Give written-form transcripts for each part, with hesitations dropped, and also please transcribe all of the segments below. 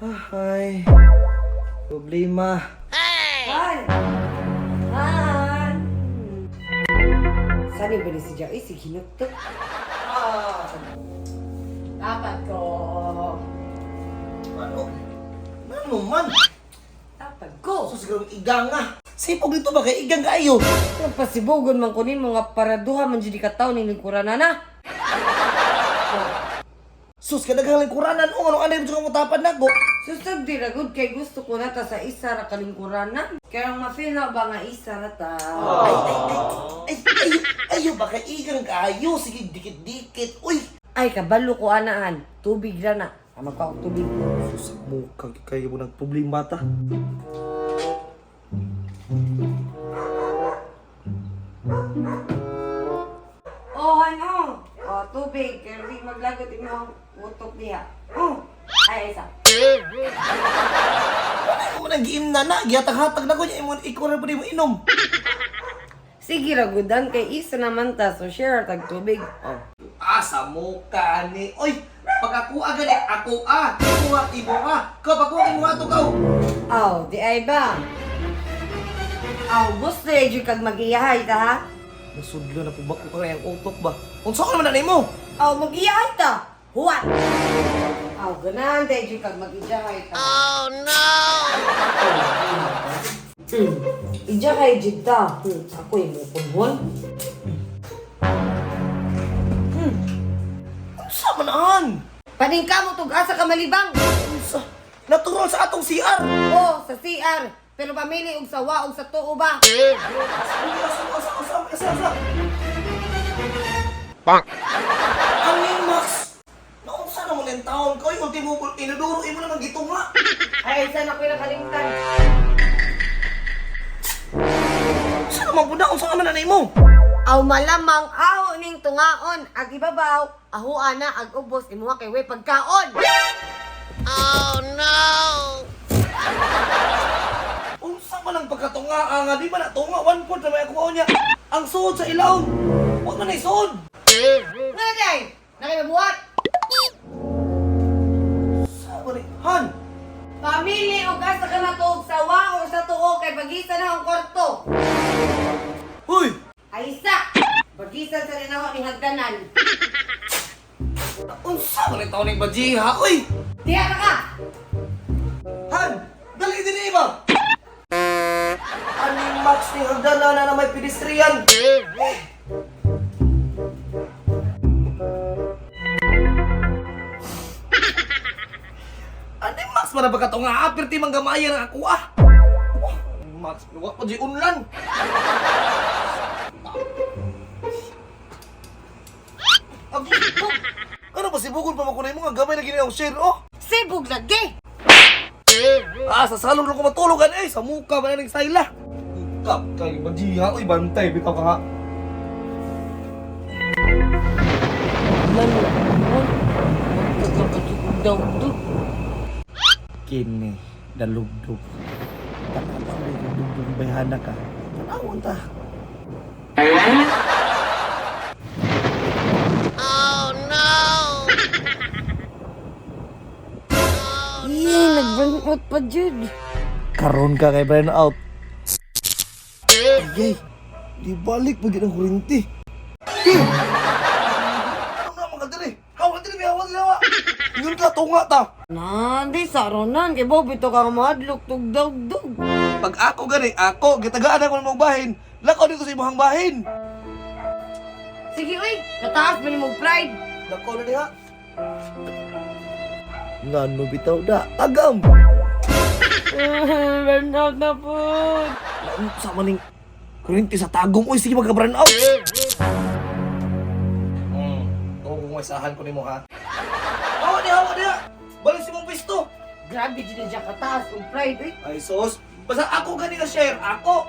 Ay, problema. Han! Han! Saan ba ni si Jai? Si Hinukto. Dapat ko. Ano? Ano man? Dapat ko. Sus, siguro igang nga. Sipog dito ba kay igang kaayo? Kung pasibugon man kunin mga paraduha man jud ka taon ning lingkuran na. Sus, kadaghang lingkuranan. O, anong anay mo siya mutapad na ko? Susag di ra gud kay gusto ko na ta sa isa ra ka lingkuranan. Kaya ang ma-feel na ba nga isa ra ta. Ay, ay, ay, ay, ayo, ayo ba kay igang kaayo? Sige, dikit-dikit. Uy! Ay kabalo ko anaan. Tubig ra na. Ama ko og tubig. Sus, mukha kayo mo nagproblema ta. Oh, ano? Oh, tubig. Kaya di maglagot imong utok diha. Oh. Ay, isa. Ano mo nang giim na na? Gihatag-hatag na ko niya. Imong ikaw na pa mo inom. Sige ra gudan kay isa naman ta so share tag tubig. Oh. Ah, sa mukha ni. Uy! Pag ako agad eh, ako ah. Imo ah, imo ah. Ka, pag ako imo ato ka. Aw, di ay ba? Aw, gusto eh, jud kag mag-iyahay ta ha? Nasudlo na po ba ko kaya ang utok ba? Unsa ka naman na nimo? Aw, mag-iyahay ta! Huwat! Aw, ganahan tayo jud kag mag-iyahay ta. Oh, no! Iyahay jud ta. Ako yung mukunhon. Unsa man an? Paningka mo tug asa ka malibang. Unsa? Natural sa atong CR. Oh, sa CR. Pero pamili og sawa og sa tuo ba? Uy, asa, asa, asa, asa, asa. Bonk. Ang ni Max. Naunsa na mo ng taon ko? Ultimo inodoro imo naman gitunga. Ay, isa na ko nakalimtan. Unsa naman pud na? Unsa naman na nimo? Aw malamang aho ning tungaon ag ibabaw, aho ana ag ubos imuha kay way pagkaon. Unsa man ang pagkatunga nga di ba na tunga one fourth na may ako niya. Ang suod sa ilawom. Wa man ay suod. Nga day, nakimabuhat. Sa man ni Han. Pamili og asa ka matuog sa wa o sa tuo kay bagisa na ang kwarto. Huy! Ay isa, bagisa sa rin ni hagdanan. Unsa man ni taon ning bajiha oy? Diha na ka. Han, dali din ba? Ani Max ni hagdana na na may pedestrian. Ani Max man na pagkatunga apirti man gamayan ang ako ah. Wah, Max, wa pa di unlan. Ag- Ano ba sibugon pa mo kunay mo nga gamay na gini ang share oh. Sibog lagi. Ah, sa salon lang ko matulog eh. Sa muka ba na sayla. Kap kay bajiha oy bantay bitaw ka ha. Man, man, magkakakakikog Kini dalugdog. Tanaw ay dalugdog bayhana ka. Tanawon ta. Ih, nag-burn out pa jud. Karon ka kay burn out. Ayay, di balik pag ang kuryente. Eh! Ano na mga diri? Hawa diri, may hawa diri hawa. Yun ka tunga ta. Nandi, sa ronan, kay Bob, ito ka madlok, tugdog-dog. Pag ako gani, ako gitagaan ako ng bahin. Lakaw dito sa imong bahin. Sige, uy, kataas ba ni mong pride? Lakaw na diha. Ngano bitaw da, agam. Burn out na po. Sa maning kuryente sa tagong oy sige magka brown out. Tugo mo isahan ko nimo ha. Hawa diha, hawa diha. Balik si mong pisto. Grabe, dyan na dyan kataas kong pride, uy. Ay sos, basta ako gani nga share, ako.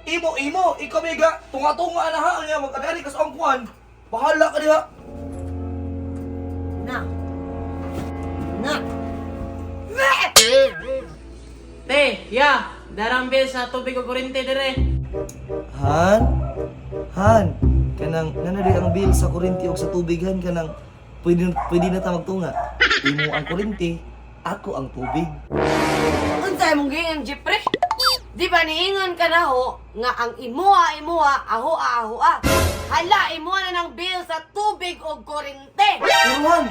Imo imo, ikaw mega tunga-tunga na ha nya magkadari ka sa ang kuan. Bahala ka diha. Na. Na. Te, ya, darang bill sa tubig o kuryente dire. Han? Han, kanang nanadi ang bill sa kuryente og sa tubig han kanang pwede pwede na ta magtunga. Imo ang kuryente, Ako ang tubig. Unsa imong giingon, Jeffrey? Di ba niingon ka na ho nga ang imuha imuha ahoa ahoa. Hala, imuha na ng bill sa tubig o kurente. Pero Han,